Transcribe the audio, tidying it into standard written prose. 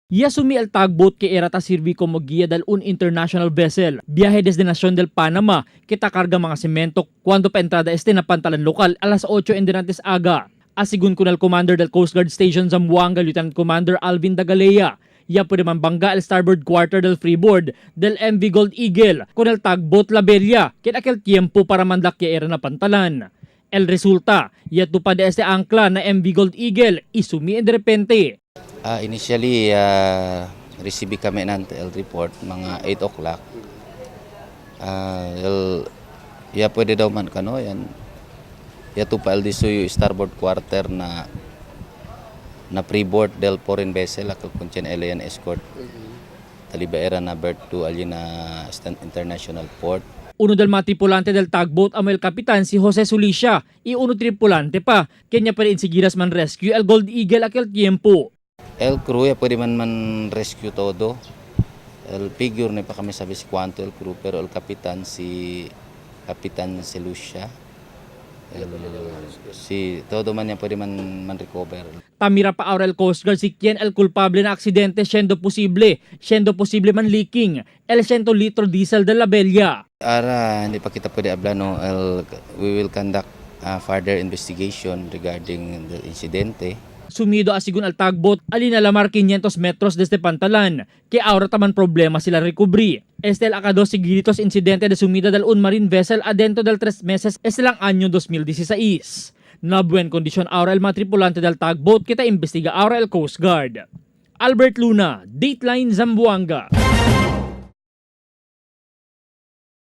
Yasumi el tugboat que era ta sirvi como guía del un international vessel. Viaje desde Nación del Panama, kita karga mga semento cuando pa entrada este na pantalan lokal alas 8 en denantes aga. Asigun kun el commander del Coast Guard Station Zamboanga, Lieutenant Commander Alvin Dagalea. Ya puede man bangga el starboard quarter del freeboard del MV Gold Eagle con el tugboat La Bella, que en aquel tiempo para mandak ya era na pantalan. El resulta, ya tupa de este ancla na MV Gold Eagle isumi en de repente. Initially, receive kami ng el report mga 8 o'clock. El, ya pwede daw man kano yan. Ya tupa el disuyo starboard quarter na na freeboard del foreign vessel akal kunchen alien escort. Taliba era na berth 2 ali na international port. Uno del mga tripulante del tugboat amo el kapitan si Jose Sulicia y uno tripulante pa, kenya pa rin sigiras man rescue el Gold Eagle aquel tiempo. El crew ya pwede man man rescue todo. El figure ni pa kami sabi si cuanto el crew, pero el kapitan, si Kapitan Selucia. El, si todo man ya pwede man man recover. Tamira pa ahora el Coast Guard si quien el culpable na aksidente siendo posible man leaking el 100 litro diesel de la Bella. Ara hindi pa kita pwede habla no el, we will conduct further investigation regarding the incidente. Sumido asigun al tugboat alin na lamar 500 metros desde Pantalan, que ahora taman problema sila recubri. Este el akado sigiritos incidente de sumida del un marine vessel adentro del 3 meses este lang año 2016. Na buen kondisyon ahora el mga tripulante del tugboat, kita investiga ahora el Coast Guard. Albert Luna, Dateline Zamboanga.